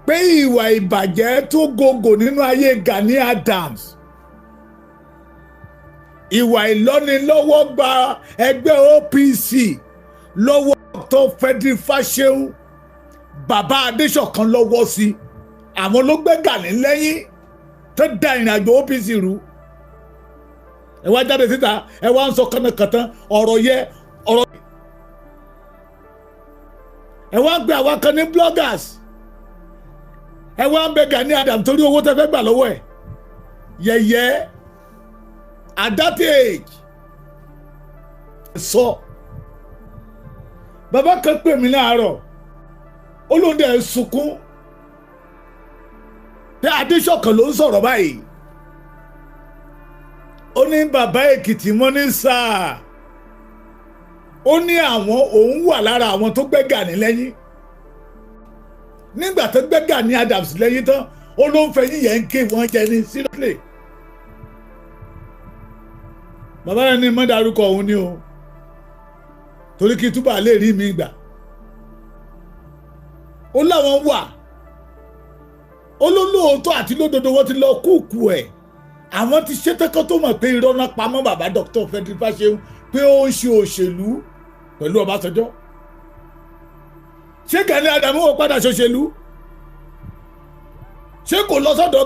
Pé ìwà ìbàjẹ́ tó gògò nínú ayé Gani Adams, ìwà ìlọ́nilọ́wọ́ gba ẹgbẹ́ OPC lọ́wọ́ tó Frederick Fáṣẹ̀hùn, bàbá Adéṣọ̀kan lọ́wọ́ sí, àwọn ló gbé Gani lẹ́yìn tó da ìrìn àjò OPC rú. Ẹ wá jáde síta, ẹ wá ń sọ kànnàkàntàn ọ̀rọ̀ yẹ ọ̀rọ̀. Ẹ wá ń pe àwa kan ní bloggers, ẹ wá ń bẹ Gani Adams torí owó tẹ́ fẹ́ gbà lọ́wọ́ ẹ̀. Yẹ̀yẹ́ at that age. Sọ bàbá kan pè mí láàárọ̀, ó lóun dẹ̀ sunkún pé Adéṣọ̀kan ló ń sọ̀rọ̀ báyìí. Ó ní bàbá Èkìtì mọ́ ní sáà, ó ní àwọn òun wà lára àwọn tó gbé Gani lẹ́yìn nígbà tó gbé Gani Adams lẹ́yìn tán. Ó ló ń fẹ́ yíyẹn ń ké wọ́n jẹ ní seriously. Bàbá yẹn ní mọ́ dárúkọ òun ni o, torí kí túbà lè rí mi gbà. Ó láwọn wà, ó ló lóòótọ́ àti lódodo wọ́n ti lọ kúùkù ẹ̀, àwọn ti ṣètẹ́kọ́ tó mọ̀ pé irọ́ náà pamọ́ bàbá Dr. Frederick Fáṣẹ̀hùn pé ó ń ṣe òṣèlú pẹ̀lú Ọbásanjọ́. Ṣé Gani Adams wò padà ṣòṣèlú? Ṣé kò lọ sọ́dọ̀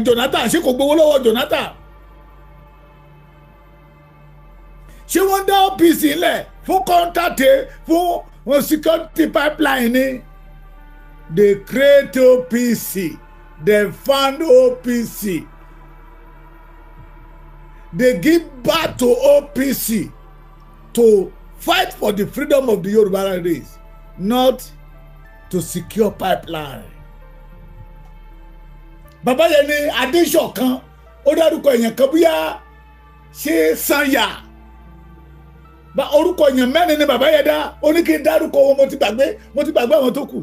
Jonathan? Ṣé kò gbowó lọ́wọ́ Jonathan? Ṣé wọ́n dá OPC lẹ̀ fún kọ́ńtàtì fún security pipeline ni? They create OPC, they fund OPC, they give birth to OPC to fight for the freedom of the Yoruba race, not to secure pipeline. Bàbá yẹn ní Adéṣọ̀kan, ó dárúkọ èèyàn kan, bóyá ṣé Sanya bá orúkọ èèyàn mẹ́rin ni bàbá yẹn dá. Ó ní kí n dárúkọ wọn, mo ti gbàgbé àwọn tó kù.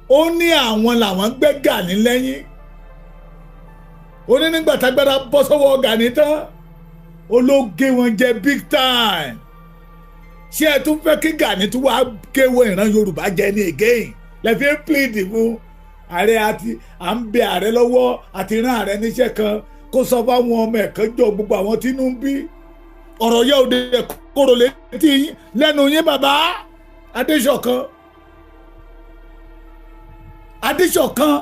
Ó ní àwọn làwọn gbé Gani lẹ́yìn. Ó ní nígbà tágbára bọ́ sọ́wọ́ Gani tán, ó ló gé wọn jẹ big time. Ṣé ẹ tún fẹ́ kí Gani tún wàá gé wọn ìran Yorùbá jẹ ní again? Lẹ́fí ń plead fún ààrẹ àti à ń bẹ ààrẹ lọ́wọ́ àti rán ààrẹ níṣẹ́ kan kó sọ fáwọn ọmọ ẹ̀kan jọ gbogbo àwọn tínú ń bí. Ọ̀rọ̀ yẹ òde kóró létí yín lẹ́nu yín, bàbá Adéṣọ̀kan. Adéṣọ̀kan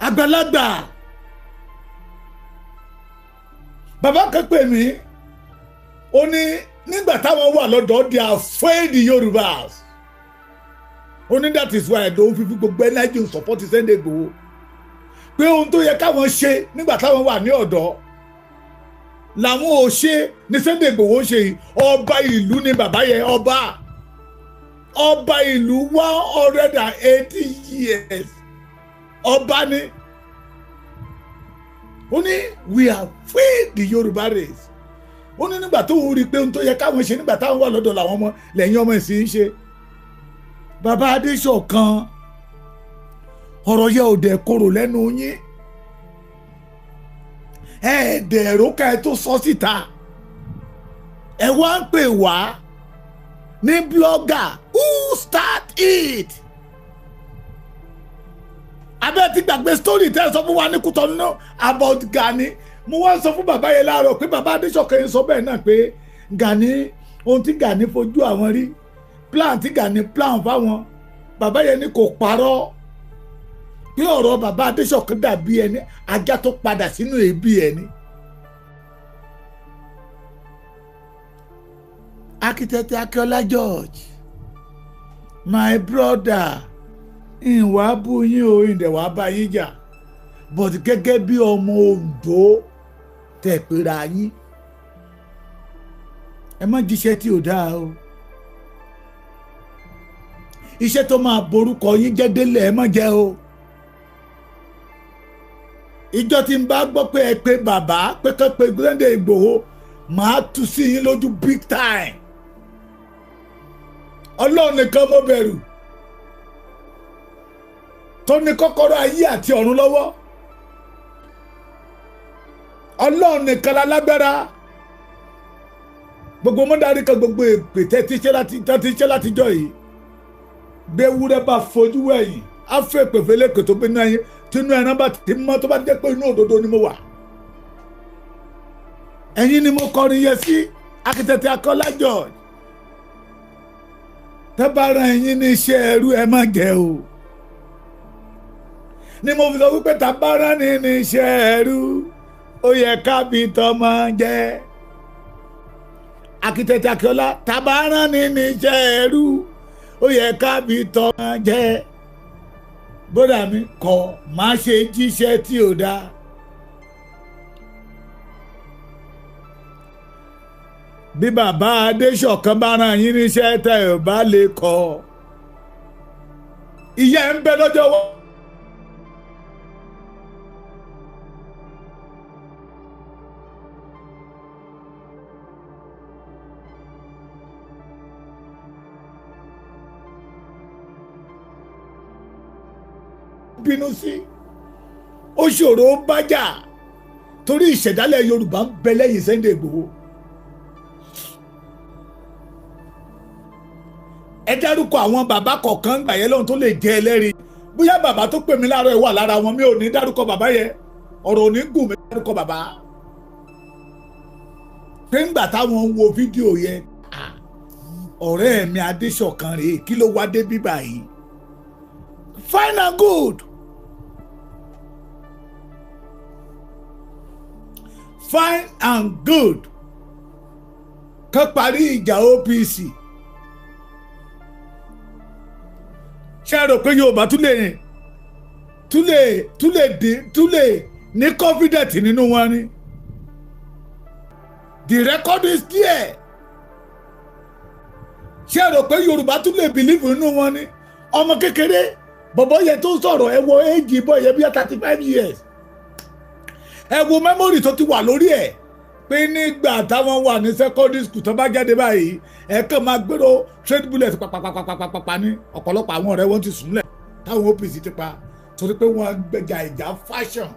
àgbàlagbà, bàbá kan pè mí, ó ní nígbà táwọn wà lọ́dọ̀, they are afraid Yorùbás. Ó ní that is why I don't fi gbogbo energy support Sunday Igboho, pé ohun tó yẹ káwọn ṣe nígbà táwọn wà ní ọ̀dọ́ làwọn ò ṣe ní Sunday Igboho ṣe yìí. Ọba ìlú ni bàbá yẹn, ọba ìlú, 180 years ọba ni. Ó ní we are free the Yorùbá race. Ó ní nígbà tó ń rí i pé ohun tó yẹ káwọn ṣe nígbà táwọn wà lọ́dọ̀ làwọn ọmọ lẹ́yìn ọmọ ìsìn ń ṣe. Bàbá Adéṣọ̀kan, ọ̀rọ̀ yẹ ò dẹ̀ korò lẹ́nu yín, ẹ̀ẹ́dẹ̀ẹ̀rọ ká ẹ tó sọ síta. Ẹ wá ń pè wá ní blogger. Who start it? Abẹ́ ti gbàgbé story tẹ́ ẹ sọ fún wa ní Kútọ́nù about Gani. Mo wá sọ fún bàbá yẹn láàárọ̀ pé bàbá Adéṣọ̀kan yẹn sọ bẹ́ẹ̀ náà pé Gani, ohun tí Gani fojú àwọn rí, plan tí Gani plan fáwọn, bàbá yẹn ní kò parọ́, pé ọ̀rọ̀ bàbá Adéṣọ̀kan dàbí ẹni ajá tó padà sínú èébì ẹni. Architect Akiola George, my brother, ìwà bú yín o, ìdẹ̀wà bá yín jà, but gẹ́gẹ́ bí ọmọ Oǹdó tẹ̀ pera yín, ẹ má jíṣẹ́ tí ò dáa o. Iṣẹ́ tó máa borúkọ yín jẹ́ délẹ̀, ẹ má jẹ́ o. Ìjọ tí n bá gbọ́ pé ẹ pé bàbá pé kán pé Sunday Ìgbòho, màá tú sí yín lójú big time. Ọlọ́run nìkan mo bẹ̀rù, tó ní kọ́kọ́rọ́ ayé àti ọ̀run lọ́wọ́. Ọlọ́run nìkan lálágbára. Gbogbo mọ́dárí kan, gbogbo èpè tẹ́tí ṣe látijọ́ yìí, gbé wúrẹ́ bá fojú wẹ̀yìn. Á fẹ́ pèfélé kòtò pé tinú ẹran bá ti mọ́, tó bá jẹ́ pé inú òdodo ni mo wà. Ẹ̀yin ni mo kọrin yẹ sí, Akitẹ̀tẹ̀ Akọ́lá George. Tẹ́ bá ran ẹ̀yin ní iṣẹ́ ẹrú, ẹ má jẹ́ o. Ni mo fi sọ wípé tá bá rán ni ní iṣẹ́ ẹrú, ó yẹ kábí tọmọ jẹ́. Akitẹ̀tẹ̀ Akíọ́lá, tá bá rán ni ní iṣẹ́ ẹrú, ó yẹ kábí tọmọ jẹ́. Bódà mi kọ̀ má ṣe jíṣẹ́ tí ò dáa. Bí bàbá Adéṣọ̀kan bá rán yín níṣẹ́ tẹ́ ò bá lè kọ́, ìyá ẹ̀ ń bẹ lọ́jọ́ wọ́n. Bínú sí ó ṣòro bájà torí ìṣẹ̀dálẹ̀ Yorùbá ń bẹ lẹ́yìn Sunday Igboho. Ẹ dárúkọ àwọn bàbá kọ̀ọ̀kan gbà yẹn lóhun tó lè jẹ́ ẹlẹ́rìí. Bóyá bàbá tó pè mí láàárọ̀ ẹ̀ wà lára wọn, mi ò ní dárúkọ bàbá yẹn, ọ̀rọ̀ ò ní gùn mí dárúkọ bàbá. Pé ńgbà táwọn ń wo fídíò yẹn, ọ̀rẹ́ mi Adéṣọ̀kan rèé, kí ló wá dé bíbà yìí? Fine and good. Fine and good. Kán parí ìjà OPC. Ṣé ẹ rò pé Yorùbá tún lè ní confidence nínú wọn ni? The record is there. Ṣé ẹ rò pé Yorùbá tún lè believe nínú wọn ni? Ọmọ kékeré bọ̀bọ̀ yẹn tó sọ̀rọ̀, ẹ wo éèjì bọ̀ yẹn bíi 35 years. Ẹ wo memory tó ti wà lórí ẹ̀ pé nígbà táwọn wà ní secondary school, tó bá jáde báyìí, ẹ kàn máa gbèrò trade bullet pàpàpàpàpàpà ní ọ̀pọ̀lọpọ̀ àwọn ọ̀rẹ́ wọn ti sùnlẹ̀ táwọn OPC ti pa torí pé wọ́n gbẹjà ìjà fashion.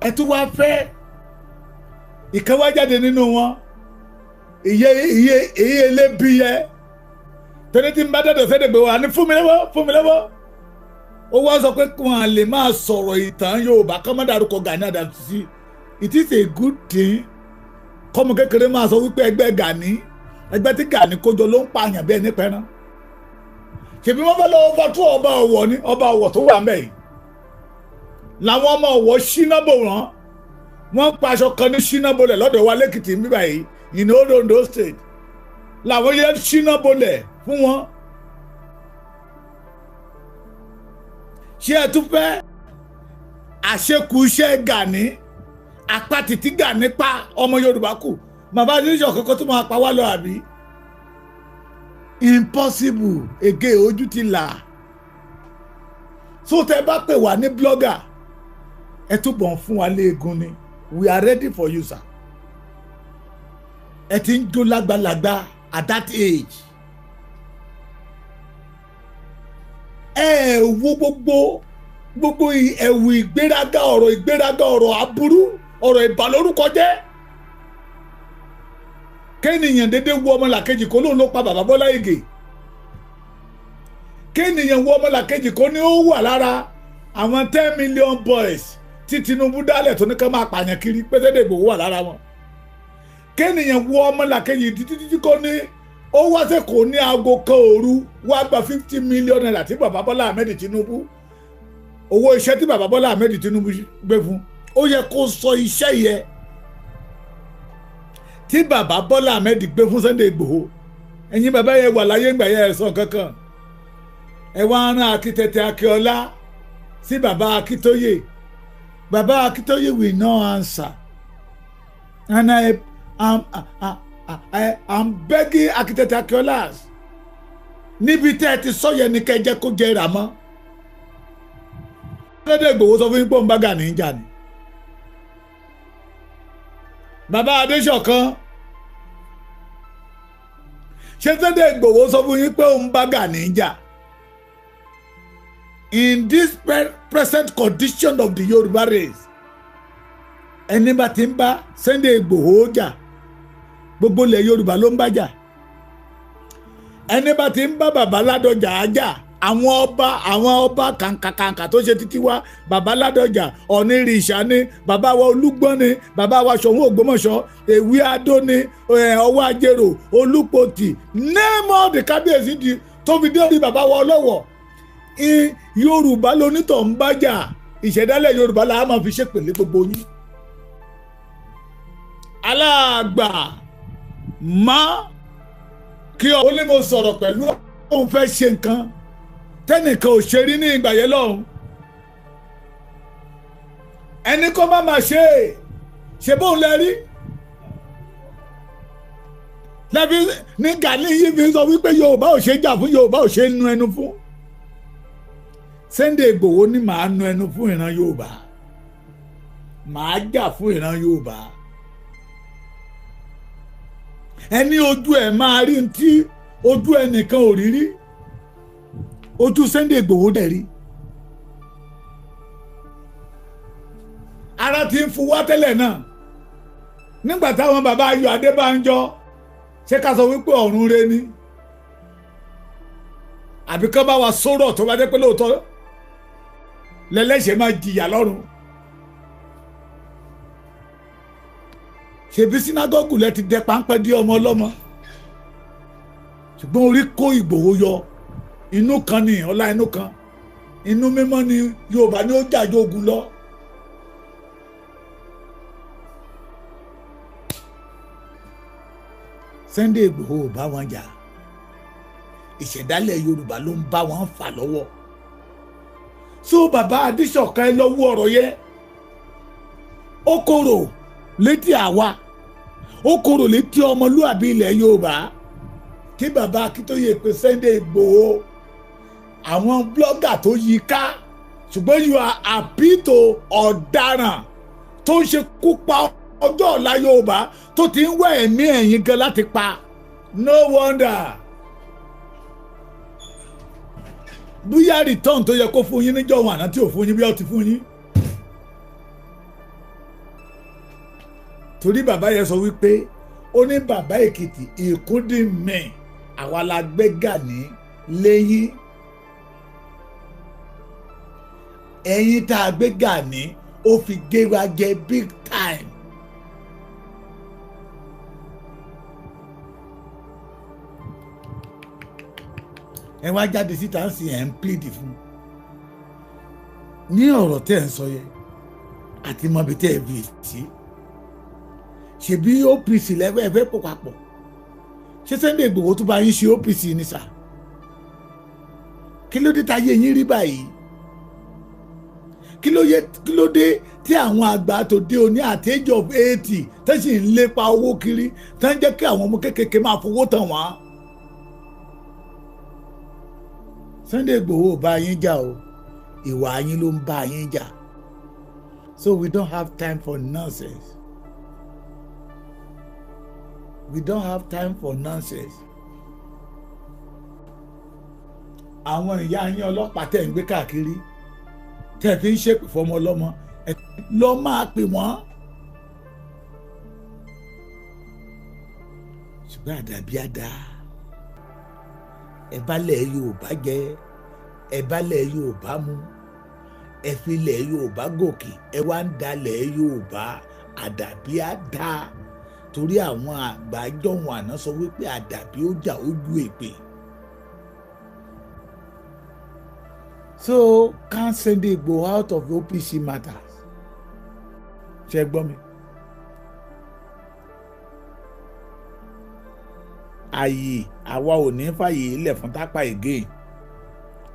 Ẹ tún wá fẹ́ ìkan wá jáde nínú wọn, ìyẹ ìyẹ èyí elébi yẹ torí tí n bá dọ̀dọ̀ sẹ́dẹ̀ gbé wa ní fún mi lọ́wọ́, fún mi lọ́wọ́. Ó wá sọ pé wọn lè máa sọ̀rọ̀ ìtàn Yorùbá kọ́ má dárúkọ Gani Adams sí. It is a good thing kọ́mọ kékeré máa sọ wípé ẹgbẹ́ Gani, ẹgbẹ́ tí Gani kójọ ló ń pààyàn bí ẹni pẹ́ràn. Ṣèbí wọ́n fẹ́ lọ́wọ́ fọ́ tún ọba Ọ̀wọ̀ ní ọba Ọ̀wọ̀ tó wà mẹ́yìí làwọn ọmọ Ọ̀wọ̀ ṣínábò rán. Wọ́n pa aṣọ kan ní ṣínábò lẹ̀ lọ́dọ̀ wa lẹ́kìtì níbà yìí, in Old Ondo State, làwọn yẹn ṣínábò lẹ̀ fún wọn. Ṣé ẹ tún fẹ́ àṣekù iṣẹ́ Gani, apá títí Gani pa ọmọ Yorùbá kù, bàbá Adéṣọ̀ kọ́kọ́ tó máa pa wá lọ àbí? Impossible again. Ojú ti là. So tẹ bá pè wá ní blogger, ẹ túbọ̀ ń fún wa léegun ni. We are ready for you, sir. Ẹ ti ń jó lágbàlagbà at that age. Ẹ wo gbogbo ẹ̀wù ìgbéraga, ọ̀rọ̀ ìgbéraga, ọ̀rọ̀ aburú, ọ̀rọ̀ ìbàlórúkọ jẹ́. Kéènìyàn dédé wo ọmọlàkejì kó lóun ló pa bàbá Bọ́lá Ìgè. Kéènìyàn wo ọmọlàkejì kó ní ó wà lára àwọn 10 million boys tí Tinubu dálẹ̀ tó ní ká máa pààyàn kiri, pé Sunday Igboho wà lára wọn. Kéènìyàn wo ọmọlàkejì títí títí kó ní ó wá sẹ́kọ̀ọ́ ní aago 1 òru wá gba ₦50 million tí bàbá Bọ́lá Ahmed Tinubu, owó iṣẹ́ tí bàbá Bọ́lá Ahmed Tinubu gbé fún. Ó yẹ kó sọ iṣẹ́ yẹ tí bàbá Bọ́lá Ahmed gbé fún Sunday Igboho. Ẹ̀yin bàbá yẹn wà láyé ńgbà yẹn, ẹ̀sán kankan. Ẹ wá rán Akítẹ̀tẹ̀ Akíọ́lá sí bàbá Akíntóyè. Bàbá Akíntóyè will not answer, and I am begging Akítẹ̀tẹ̀ Akíọ́lá, níbi tẹ́ ẹ ti sọ yẹn ni kẹ́ ẹ jẹ́ kó jẹ́ ìrà mọ́. Sunday Igboho sọ fún yín pé òun bá Gani ń jà ni. Bàbá Adéṣọ̀kan, ṣé Sunday Igboho sọ fún yín pé òun bá Gani ń jà? In this present condition of the Yorùbá race, ẹni bá ti ń bá Sunday Igboho jà, gbogbo ilẹ̀ Yorùbá ló ń bá jà. Ẹni bá ti ń bá bàbá Ládọjà ájà, àwọn ọba kàǹkàkàǹkà tó ṣe títí wá, bàbá Ládọjà, Ọ̀nìrìṣà ni, bàbá wa Olúgbọ́n ni, bàbá wa Ṣọ̀ún Ògbómọ̀ṣọ́, Èwí Adó ni, Ọwọ́ Ajérò, Olúpọ̀tì, name all the kábíyèsí di tó fi dé orí bàbá wa Ọlọ́wọ̀. Yorùbá lonítọ̀ ń bájà, ìṣẹ̀dálẹ̀ Yorùbá la máa fi ṣépèlé gbogbo yín. Aláàgbà má kí ọ ní mo sọ̀rọ̀ pẹ̀lú òun fẹ́ ṣe nǹkan tẹ́nìkan ò ṣe rí ní ìgbà yẹn lọ́hùn. Ẹni kó má máa ṣe é ṣe bóun lẹ rí lẹ́bí ní Gani yìí fi sọ wípé Yorùbá ò ṣe jà fún, Yorùbá ò ṣe nu ẹnu fún. Sunday Igboho ní màá nu ẹnu fún ìran Yorùbá, màá jà fún ìran Yorùbá. Ẹni ojú ẹ máa rí tí ojú ẹnìkan ò rí rí, ojú Sunday Igboho dẹ̀ rí. Ara ti ń fu wá tẹ́lẹ̀ náà nígbà táwọn bàbá Ayọ̀ Adébánjọ, ṣé ká sọ wípé ọ̀run re ni àbí kán bá wa sọ̀rọ̀ tó bá dé pé lóòótọ́ lẹ́lẹ́ṣẹ̀ máa jìyà lọ́run. Ṣebí sínágọ́gù lẹ ti dẹ páńpẹ́ dí ọmọ ọlọ́mọ, ṣùgbọ́n orí kó Ìgbòho yọ. Inú kan ni ọlá, inú kan, inú mímọ́ ni Yorùbá ni ó jàjọ ogun lọ. Sunday Igboho ò bá wọn jà, ìṣẹ̀dálẹ̀ Yorùbá ló ń bá wọn fà lọ́wọ́. So bàbá Adéṣọ̀kan ẹ lọ́wọ́ ọ̀rọ̀ yẹ, ó korò létí àwa, ó korò létí ọmọlúàbí ilẹ̀ Yorùbá kí bàbá Akíntóyè pé Sunday Igboho, àwọn blọ́gà tó yí ká, ṣùgbọ́n you are happy to ọ̀daràn tó ń ṣekú pa ọjọ́ ọ̀la Yorùbá tó ti ń wá ẹ̀mí ẹ̀yìn gan láti pa. No wonder bóyá return tó yẹ kó fún yín níjọ́ wọn àná tí ò fún yín, bí ó ti fún yín. Torí bàbá yẹn sọ wípé ó ní bàbá Èkìtì ìkúndínmẹ̀ àwa la gbé Gani lẹ́yìn, ẹ̀yìn tá a gbé Gani ó fi gé wa jẹ big time. Ẹ wá jáde síta ń sìn ẹ̀ ń plead fún ní ọ̀rọ̀ tẹ́ ẹ̀ ń sọ yẹn àti mọ̀bí tẹ́ ẹ̀ fi sí. Ṣebí OPC lẹ́fẹ̀ẹ́ fẹ́ pọ̀ papọ̀, ṣé Sunday Igboho tó bá yín ṣe OPC ni sà? Kí ló dé táyé yín rí báyìí? Kí ló dé tí àwọn àgbà tó dé òní àti age of 80 tó sì ń lépa owó kiri, tó ń jẹ́ kí àwọn ọmọ kéékèèké máa fowó tàn wọ́n? Sunday Igboho ò bá yín jà o, ìwà yín ló ń bá yín jà. So we don't have time for nonsense. We don't have time for nonsense. Àwọn ìyá yín ọlọ́pàá tẹ̀ ń gbé káàkiri tẹ̀ fi ń ṣèpè fọmọ ọlọ́mọ, ẹ lọ máa pè wọ́n. Ṣùgbọ́n àdàbí àdá, ẹ bá lẹ̀ Yorùbá jẹ, ẹ bá lẹ̀ Yorùbá mu, ẹ fi lẹ̀ Yorùbá gòkè, ẹ wá ń dalẹ̀ Yorùbá. Àdàbí àdá, torí àwọn àgbà jọ̀wọ́n àná sọ wípé àdàbí ó jà ó ju èpè. So can't Sunday Igboho out of OPC matters? Ṣé ẹ gbọ́ mi? Ààyè àwa ò ní fàyè ilẹ̀ fún Tápà again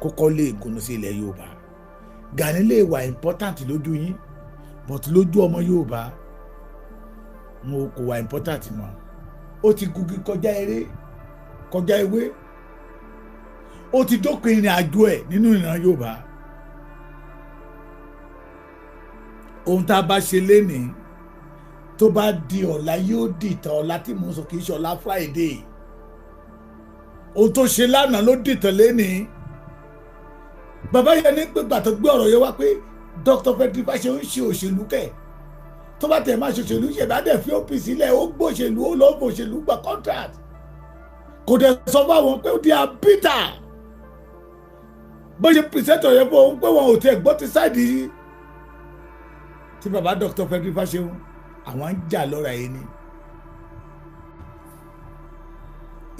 kókó lè gùnú sí ilẹ̀ Yorùbá. Gani lè wà important lójú yín, but lójú ọmọ Yorùbá mo kò wà important mọ́. Ó ti gugi kọjá eré, kọjá ewé, ó ti dópin ìrìn àjò ẹ̀ nínú ìran Yorùbá. Ohun tá a bá ṣe lénìí tó bá di ọ̀la yóò dìtàn. Ọ̀la tí mò ń sọ kì í ṣe ọ̀la Friday. Ohun tó ṣe lánàá ló dìtàn lénìí. Bàbá yẹn ní pé gbàtọ́ gbé ọ̀rọ̀ yẹn wá pé Dr. Frederick Fáṣẹ̀hùn ń ṣe òṣèlú kẹ̀, tó bá tẹ̀ máa ṣòṣèlú ṣe bá dẹ̀ fi OPC sílẹ̀, ó gbòṣèlú, ó lọ́ọ́ gbòṣèlú gba contract. Kò dẹ̀ sọ fáwọn pé they are bitter. Bó ṣe present yẹn fún òun pé wọn ò tiẹ̀ gbọ́ ti side yìí tí bàbá Dr. Frederick Fáṣẹ̀hùn àwọn ń jà lọ́ra yìí ni.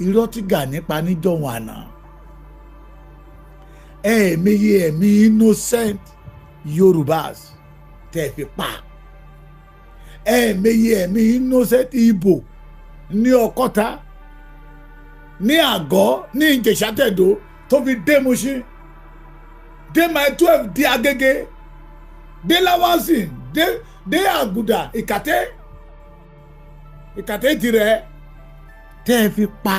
Irọ́ tí Gani pa níjọ́hun àná, ẹ̀ẹ̀mẹyẹ ẹ̀mí innocent Yorùbás tẹ̀ fi pa, ẹ̀ẹ̀mẹyẹ ẹ̀mí innocent Ìgbò ní Ọ̀kọ́ta, ní Àgọ́, ní Ìjẹ̀ṣà Tẹ̀dó, tó fi dé Mushin, dé Mile 12, dé Agége, dé Láwánsìn, dé Àgùdà, Ìkàtẹ́, Ìkàtẹ́ tirẹ̀ tẹ́ ẹ fi pa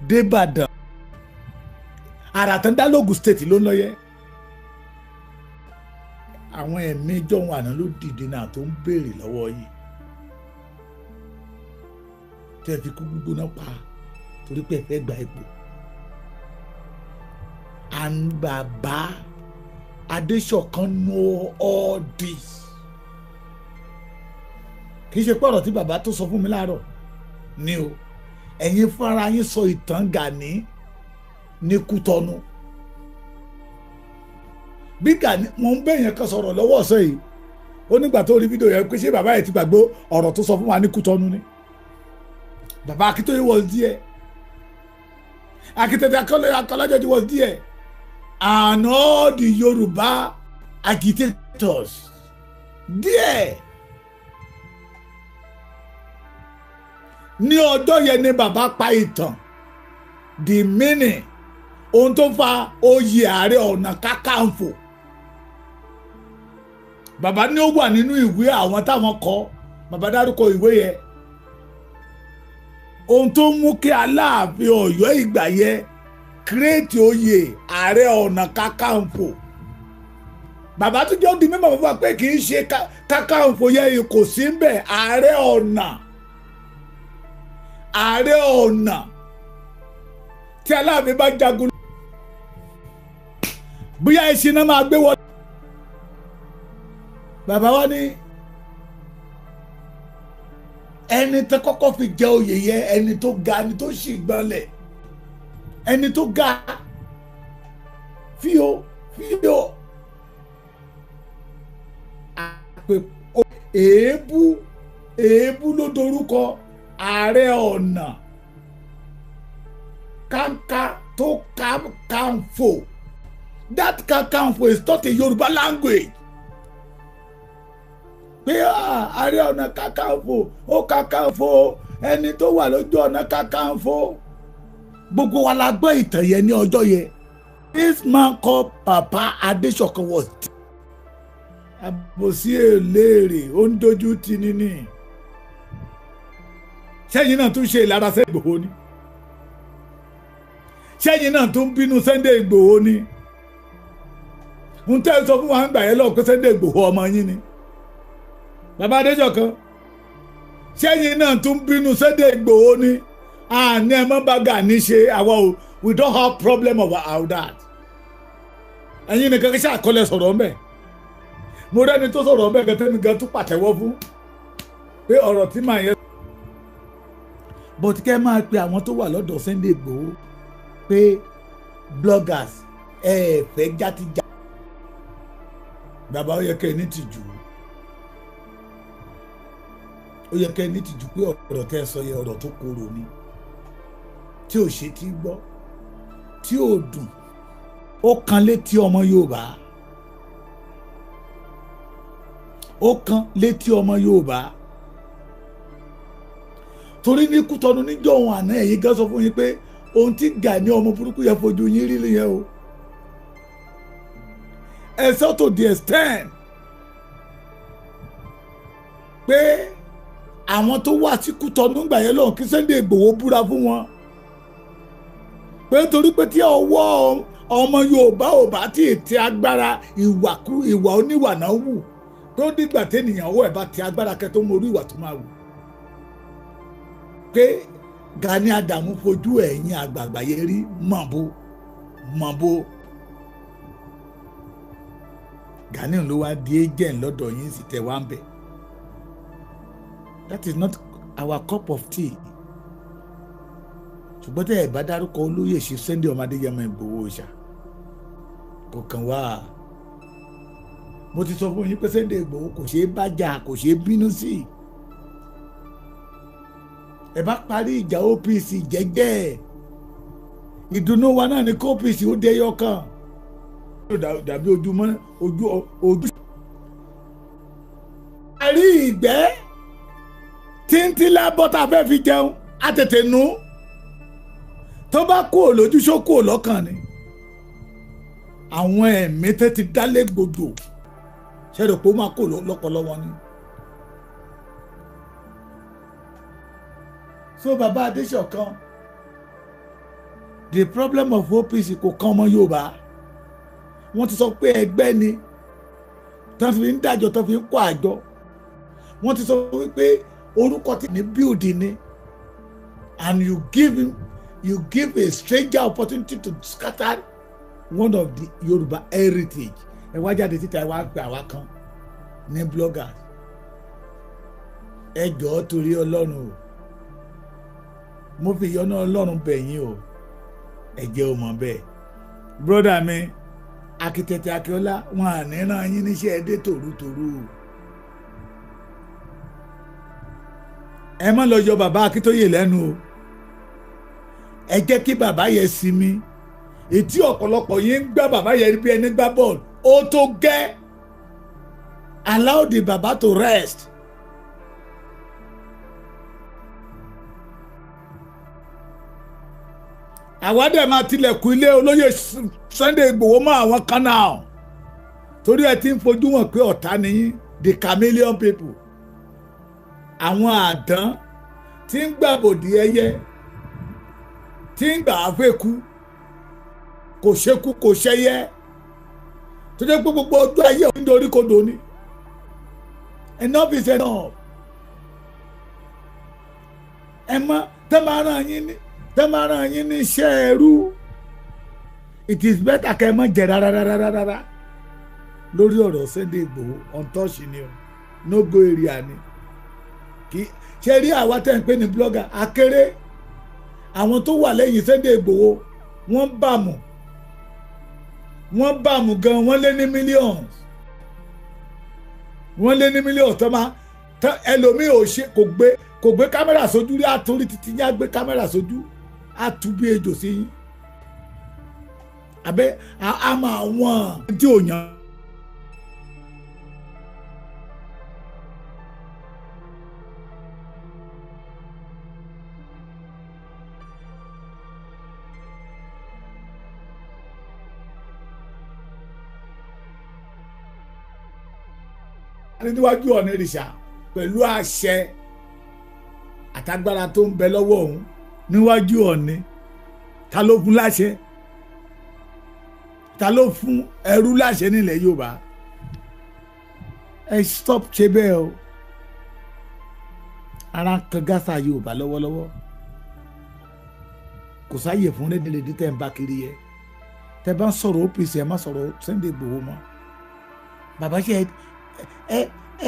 débàdàn. Àrà tán dá lóògùn state ló ń lọ yẹ. Àwọn ẹ̀mí jọ̀hún àná ló dìde náà tó ń béèrè lọ́wọ́ yìí tẹ́ ẹ fi kú gbígbóná pa torí pé ẹ fẹ́ gba ipò. And bàbá Adéṣọ̀kan know all this. Kì í ṣe pé ọ̀rọ̀ tí bàbá tó sọ fún mi láàárọ̀ ni o. Ẹ̀yin fúnra yín sọ ìtàn Gani ní Kútọ́nù. Bí Gani mo ń bẹ̀ yẹn kan sọ̀rọ̀ lọ́wọ́ ọ̀sẹ̀ yìí, ó nígbà tó rí fídíò yẹn pé ṣé bàbá yẹn ti gbàgbé ọ̀rọ̀ tó sọ fún wa ní Kútọ́nù ni. Bàbá Akíntóyè was there, Akíntẹ́tẹ́ Akọ́lájọ́jì was there, and all the Yorùbá agitators there. Ní ọjọ́ yẹn ni bàbá pa ìtàn, the meaning ohun tó fa oyè Ààrẹ Ọ̀nà Kakanfò. Bàbá ní ó wà nínú ìwé àwọn táwọn kọ, bàbá dárúkọ ìwé yẹn. Ohun tó mú kí Aláàfin Ọ̀yọ́ ìgbà yẹn kírètì oyè Ààrẹ Ọ̀nà Kakanfò. Bàbá tó jẹ́ ó di mímọ̀ fún wa pé kì í ṣe Kakanfò yẹn kò sí ń bẹ̀, Ààrẹ Ọ̀nà, Ààrẹ Ọ̀nà tí Aláàfin bá jagun bóyá ẹṣin náà máa gbé wọlé. Bàbá wa ní ẹni tó kọ́kọ́ fi jẹ oyè yẹn, ẹni tó ga, ẹni tó sì gbọ́nlẹ̀, ẹni tó ga fíò fíò àpè èébú èébú ló dorúkọ Ààrẹ Ọ̀nà Kánká tó Kakanfò. That Kakanfò is not a Yorùbá language. Pé Ààrẹ Ọ̀nà Kakanfò, ó Kakanfò, ẹni tó wà lójú ọ̀nà Kakanfò. Gbogbo wa la gbọ́ ìtàn yẹn ní ọjọ́ yẹn. This man called Papa Adéṣọ̀kan was àbòsí èléèrè, ó ń dojú ti ní ní. Sẹ́yìn náà tún ṣe ìlara Sunday Igboho ni. Sẹ́yìn náà tún bínú Sunday Igboho ni. Ń tẹ́ sọ fún wa ń gbà yẹn lọ́wọ́ pé Sunday Igboho ọmọ yín ni. Bàbá Adéṣọ̀kan, sẹ́yìn náà tún bínú Sunday Igboho ni. Àní ẹ má bá Gani ṣe, àwa o, we don't have problem about that. Ẹ̀yin nìkan kí ṣàkọlẹ̀ sọ̀rọ̀ ńbẹ̀. Mo rẹ́ni tó sọ̀rọ̀ ńbẹ̀ gẹ́tẹ́mi gan tún pàtẹ́wọ́ fún pé ọ̀rọ̀ tí màá yẹn. But kẹ́ máa pe àwọn tó wà lọ́dọ̀ Sunday Igboho pé bloggers ẹ fẹ́ játíjà. Bàbá ó yẹ kẹ́ ẹ ní tìjú, ó yẹ kẹ́ ẹ ní tìjú pé ọ̀rọ̀ tẹ́ ẹ sọ yẹ ọ̀rọ̀ tó korò ni, tí ò ṣe tí gbọ́, tí ò dùn, ó kan létí ọmọ Yorùbá, ó kan létí ọmọ Yorùbá. Torí ní Kútọ́nù níjọ́ òun àná ẹ̀yìn gan sọ fún yín pé ohun tí Gani ọmọ burúkú yẹn fojú yín rí nìyẹn o. Ẹ sọ to the extent pé àwọn tó wá sí Kútọ́nù gbà yẹn lọ́hùn kí Sunday Igboho búra fún wọn pé torí pé tí ọwọ́ ọmọ Yorùbá ò bá tí ì tẹ agbára ìwà oníwà náà wù, tó dìgbà tẹ́nìyàn ọwọ́ ẹ̀ bá tẹ agbára kẹ́ tó mọ orí ìwà tó máa wù. Pé Gani Adamu fojú ẹ̀yìn àgbààgbà yẹn rí mọ̀bó mọ̀bó. Gani ló wá di agent lọ́dọ̀ yín sì tẹ̀ wá ń bẹ̀. That is not our cup of tea. Ṣùgbọ́n tẹ́ ẹ̀ bá dárúkọ olóyè ṣe Sunday ọmọ Adéyẹmọ Ìgbòho ṣá, kò kàn wá. Mo ti sọ fún yín pé Sunday Ìgbòho kò ṣeé bá jà, kò ṣeé bínú sí. Ẹ bá parí ìjà OPC jẹ́jẹ́, ìdùnnú wa náà ni kó OPC ó dé yọkàn dàbí ojúmọ́ ojú ojú. Àrí ìgbẹ́ tíntín lábọ́ tá a fẹ́ fi jẹun á tètè nù, tó bá kú òlójú ṣó kú òlọ́kàn ni. Àwọn ẹ̀mí tẹ́ ti dálé gbòdò ṣe rò pé ó máa kó lọ́pọ̀lọ́ wọn ni. So bàbá Adéṣọ̀kan, the problem of OPC kò kàn ọmọ Yorùbá. Wọ́n ti sọ pé ẹgbẹ́ ni tán fi ń dájọ́, tán fi ń kó àjọ. Wọ́n ti sọ wípé orúkọ tí ní build ni, and you give a stranger opportunity to scatter one of the Yorùbá heritage. Ẹ wá jáde títa, ẹ wá pè àwa kan ní bloggers. Ẹ jọ̀ọ́, torí Ọlọ́run o, mo fi ìyọ́nú Ọlọ́run bẹ̀ yín o, ẹ jẹ́ o mọ̀ bẹ́ẹ̀. Brother mi Akitẹ̀tẹ̀ Akíọ́lá, wọn à ní rán yín níṣẹ́ ẹdẹ tòrútòrú o. Ẹ má lọ yọ bàbá Akíntóyè lẹ́nu o, ẹ jẹ́ kí bàbá yẹn sinmi. Ètí ọ̀pọ̀lọpọ̀ yín ń gbá bàbá yẹn bí ẹni gbá bọ́ọ̀lù, ó tó gẹ́. Allow the baba to rest. Àwa dẹ̀ máa tilẹ̀kùn ilé olóyè Sunday Igboho mọ́ àwọn kan náà, torí ẹ ti ń fojú wọn pé ọ̀tá nìyí, the chameleon people, àwọn àdán tí ń gbàbòdì ẹyẹ, tí ń gbà á fẹ́ku, kò ṣekú kò ṣẹyẹ, tó jẹ́ pé gbogbo ọjọ́ ayé òun dorí kodò ni. Enough is enough. Ẹ mọ tẹ́ máa rán yín ní iṣẹ́ ẹrú, it is better kẹ́ ẹ má jẹ rárá rárá rárá. Lórí ọ̀rọ̀ Sunday Igboho, untouch ni o, no go area ni. Kì í ṣe rí àwa tẹ́ ń pè ní blogger akéré. Àwọn tó wà lẹ́yìn Sunday Igboho, wọ́n bàmù, wọ́n bàmù gan, wọ́n lé ní millions, wọ́n lé ní millions. Tó máa ẹlòmíì ò ṣe kò gbé kámẹ́rà sójú rí, àtúrí títí yín á gbé kámẹ́rà sójú, á tú bí ejò sí yín, àbẹ́ a máa wọ̀n tí ò yàn. Níwájú Ọ̀nìrìṣà pẹ̀lú àṣẹ àtagbára tó ń bẹ lọ́wọ́ òun níwájú Ọ̀ní, ta ló fún láṣẹ? Ta ló fún ẹrú láṣẹ nílẹ̀ Yorùbá? Ẹ stop ṣe bẹ́ẹ̀ o. Ara kan gásà Yorùbá lọ́wọ́lọ́wọ́, kò sáàyè fún rédèrèdè tẹ́ ń bá kiri yẹ. Tẹ́ bá ń sọ̀rọ̀ OPC, ẹ má sọ̀rọ̀ Sunday Igboho mọ́. Bàbá, ṣe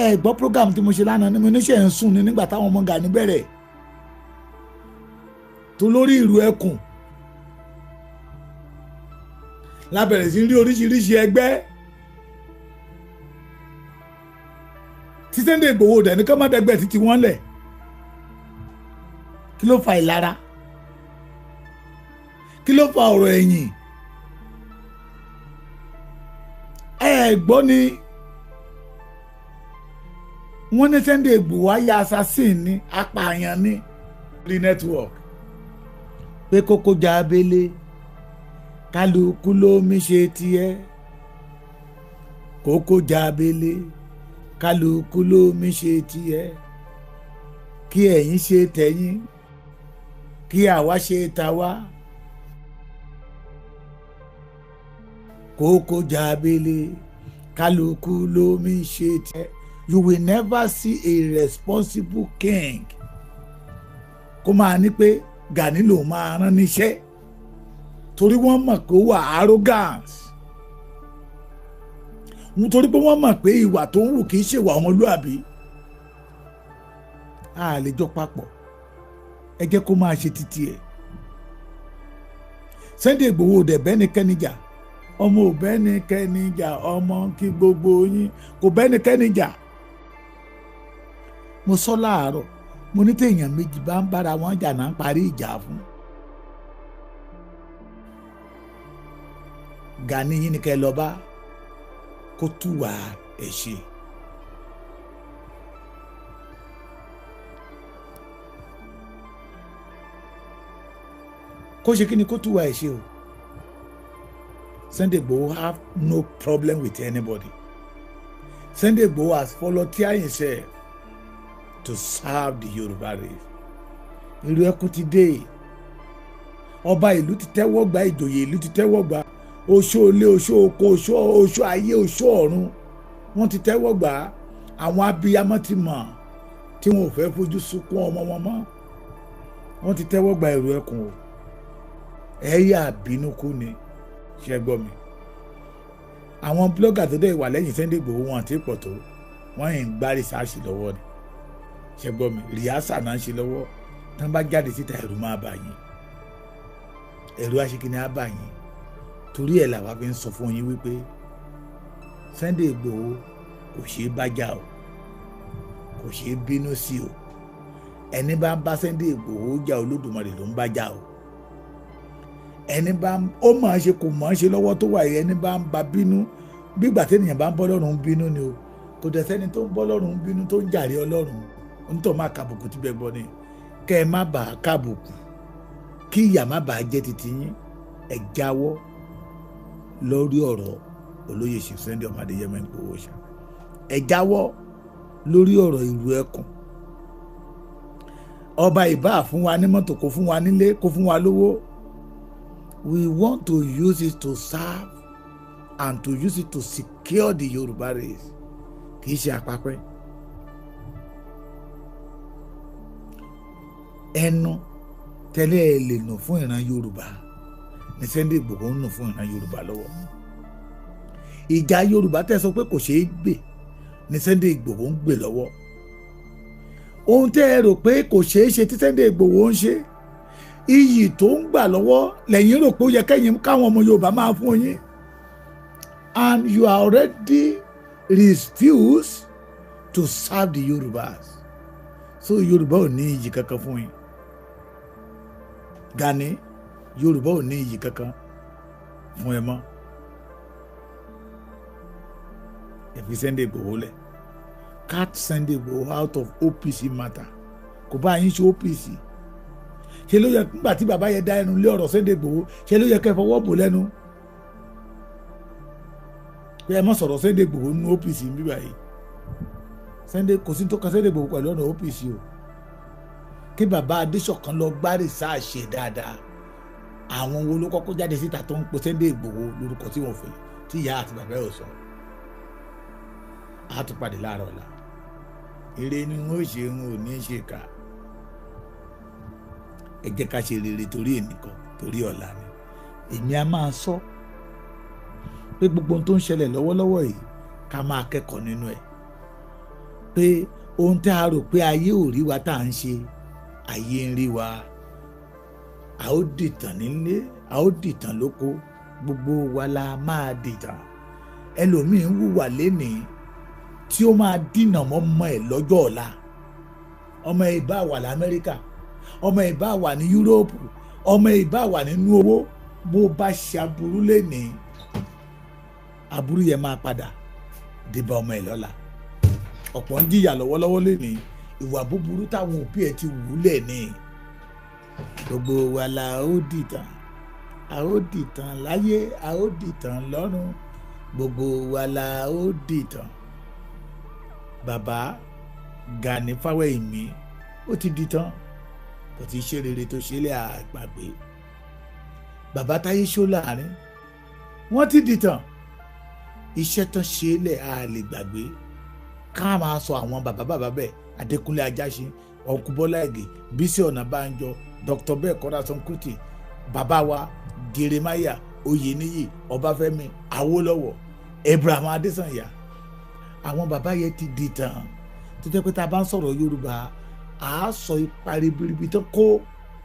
ẹ gbọ́ program tí mo ṣe lánàá ni? Mo ní ṣe ń sùn ní nígbà táwọn ọmọ Gani bẹ̀rẹ̀ tó lórí ìlú ẹkùn lábẹ̀rẹ̀ sí rí oríṣiríṣi ẹgbẹ́ tí Sunday Igboho dẹ̀ ní ká má dẹ́gbẹ́ títí wọ́n lẹ̀. Kí ló fa ìlara? Kí ló fa ọ̀rọ̀ ẹ̀yìn? Ẹ gbọ́ ni, wọ́n ní Sunday Igboho ayé assassin ni, apààyàn ni. Rí network pé kókó já abẹ́lé, kálukú ló mi ṣe tiẹ̀. Kókó já abẹ́lé, kálukú ló mi ṣe tiẹ̀. Kí ẹ̀yin ṣe tẹ̀yìn, kí àwa ṣe tàwa. Kókó já abẹ́lé, kálukú ló mi ṣe tiẹ̀. You will never see a responsible king kó máa ní pé Gani lòun máa rán níṣẹ́, torí wọ́n mọ̀ pé ó wà arrogant, nítorí pé wọ́n mọ̀ pé ìwà tó ń wù kì í ṣèwà ọmọlúàbí. A lè jọ papọ̀. Ẹ jẹ́ kó máa ṣe títí ẹ̀. Sunday Igboho dẹ̀ bẹ́nikẹ́ni jà, ọmọ ò bẹ́nikẹ́ni jà, ọmọ kí gbogbo yín kò bẹ́nikẹ́ni jà. Mo sọ láàárọ̀, mo ní téèyàn méjì bá ń bára wọn jà náà ń parí ìjà fún. Gani yín ni kẹ́ lọ bá kó túwà ẹ̀ ṣe. Kó ṣe kí ni kó túwà ẹ̀ ṣe o. Sunday Igboho have no problem with anybody. Sunday Igboho has volunteered himself to serve the Yoruba race. Ìlú ẹkùn ti dé, ọba ìlú ti tẹ́wọ́ gbà, ìjòyè ìlú ti tẹ́wọ́ gbà, oṣó ilé, oṣó oko, oṣó ayé, oṣó ọ̀run, wọ́n ti tẹ́wọ́ gbà. Àwọn abiyamọ ti mọ̀ tí wọn ò fẹ́ fojú sunkún ọmọ wọn mọ́, wọ́n ti tẹ́wọ́ gba ìlú ẹkùn o. Ẹ̀yà bínú kú ni, ṣe gbọ́ mi. Àwọn blogger tó dẹ̀ wà lẹ́yìn Sunday Igboho wọn àti pọ̀ tó, wọ́n yìí ń gbá rìsáàsì lọ́wọ́ ni, ṣe gbọ́ mi. Rìásà náà ń ṣe lọ́wọ́, tán bá jáde síta ẹ̀rù máa bà yín, ẹ̀rù aṣíkíní á bà yín. Torí ẹ̀ làwa fi ń sọ fún yín wípé Sunday Igboho kò ṣeé bá jà o, kò ṣeé bínú sí o. Ẹni bá ń bá Sunday Igboho jà, Olódùmarè ló ń bá jà o. Ẹni bá ó máa ṣe kò máa ṣe lọ́wọ́ tó wà yìí, ẹni bá ń ba bínú bí ìgbà tẹ́nìyàn bá ń bọ́ lọ́rùn bínú ni o. Kò dẹ̀ sẹ́ni tó ń bọ́ lọ́rùn bínú tó ń jàre Ọlọ́run, onítọ̀ máa kàbùkù tí bẹ́ẹ̀ gbọ́ ni. Kẹ́ ẹ má bàa kàbùkù, kí ìyà má bàa jẹ́ titi yín, ẹ jáwọ́ lórí ọ̀rọ̀ olóyè Chief Sunday ọmọ Adéyẹmọ Ìgbòho ṣá. Ẹ jáwọ́ lórí ọ̀rọ̀ ìlú ẹkùn. Ọba ìbá fún wa ní mọ́tò, kó fún wa nílé, kó fún wa lówó. We want to use it to serve and to use it to secure the Yoruba race. Kì í ṣe àpapẹ́. Ẹnu tẹ́lẹ̀ ẹ lè nù fún ìran Yorùbá ní Sunday Igboho ń nù fún ìran Yorùbá lọ́wọ́. Ìjà Yorùbá tẹ́ sọ pé kò ṣeé gbè ní Sunday Igboho ń gbè lọ́wọ́. Ohun tẹ́ ẹ rò pé kò ṣeé ṣe tí Sunday Igboho ń ṣe, iyì tó ń gbà lọ́wọ́ lẹ́yìn rò pé ó yẹ kẹ́yìn káwọn ọmọ Yorùbá máa fún yín. And you are already refused to serve the Yorùbás. So Yorùbá ò ní iyì kankan fún yín. Gani, Yorùbá ò ní iyì kankan fún ẹ mọ́. Ẹ fi Sunday Igboho lẹ̀. Cut Sunday Igboho out of OPC matter. Kò bá yín ṣe OPC. Ṣe ló yẹ nígbà tí bàbá yẹn dá ẹnu lé ọ̀rọ̀ Sunday Igboho, ṣe ló yẹ kẹ́ fọwọ́ bò lẹ́nu pé ẹ má sọ̀rọ̀ Sunday Igboho nínú OPC ń bíbá yìí. Sunday kò sí tó kan Sunday Igboho pẹ̀lú ọ̀nà OPC o. Kí bàbá Adéṣọ̀kan lọ gbá rìsáàṣì dáadáa. Àwọn wo ló kọ́kọ́ jáde síta tó ń pe Sunday Igboho lórúkọ tí wọ́n fẹ́, tí ìyá àti bàbá ẹ̀ ò sọ. A tún pàdé láàárọ̀ ọ̀la. Ire ni wọ́n ṣe, ń ò ní ṣe kà. Ẹ jẹ́ ká ṣe rere torí ẹnìkan, torí ọ̀la ni. Èmi a máa sọ pé gbogbo ohun tó ń ṣẹlẹ̀ lọ́wọ́lọ́wọ́ yìí ká máa kẹ́kọ̀ọ́ nínú ẹ̀. Pé ohun tí a rò pé ayé ò rí wa tá à ń ṣe, ayé ń rí wa. A ó dìtàn nílé, a ó dìtàn lóko, gbogbo wa la máa dìtàn. Ẹlòmíín wùwà lénìí tí ó máa dínà mọ́ ọmọ ẹ̀ lọ́jọ́ ọ̀la. Ọmọ ẹ̀ bá wà l'Amẹ́ríkà, ọmọ ẹ̀ bá wà ní Yúróòpù, ọmọ ẹ̀ bá wà nínú owó, bó bá ṣe aburú lénìí, aburú yẹn máa padà débá ọmọ ẹ̀ lọ́la. Ọ̀pọ̀ ń jìyà lọ́wọ́lọ́wọ́ lénìí, ìwà búburú táwọn òbí ẹ̀ ti wúlẹ̀ ní. Gbogbo wa la ó dìtàn, a ó dìtàn láyé, a ó dìtàn lọ́run, gbogbo wa la ó dìtàn. Bàbá Gani Fáwẹ́hìnmí ó ti dìtàn, kò ti ṣe rere tó ṣe lé àgbàgbé. Bàbá Táyé Ṣóláàrin wọ́n ti dìtàn, iṣẹ́ tán ṣe lẹ̀ a lè gbàgbé. Ká máa sọ àwọn bàbá bàbá bẹ́ẹ̀, Adékúnlé Ajáṣin, Ọ̀nkú Bọ́lá Ìgè, Bísí Ọ̀nàbànjọ, Dr. Bẹ́ẹ̀ Kọ́lá Kútì, bàbá wa Jeremiah Oyèníyì, Ọbáfẹ́mi Awólọ́wọ̀, Abraham Adésànyà. Àwọn bàbá yẹn ti dìtàn tó jẹ́ pé tá a bá ń sọ̀rọ̀ Yorùbá, à á sọ ipa ribiribi tó kó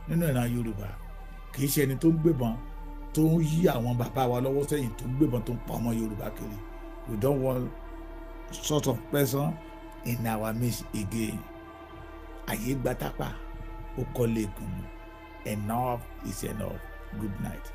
nínú ìran Yorùbá. Kì í ṣe ẹni tó ń gbébọn Tó ń yí àwọn bàbá wa lọ́wọ́ sẹ́yìn, tó ń gbébọn, tó ń pa ọmọ Yorùbá kiri. We don't want sort of person in our midst again. Àyè gba Tápà, ó kọ́lé ìgúnnu. Enough is enough. Good night.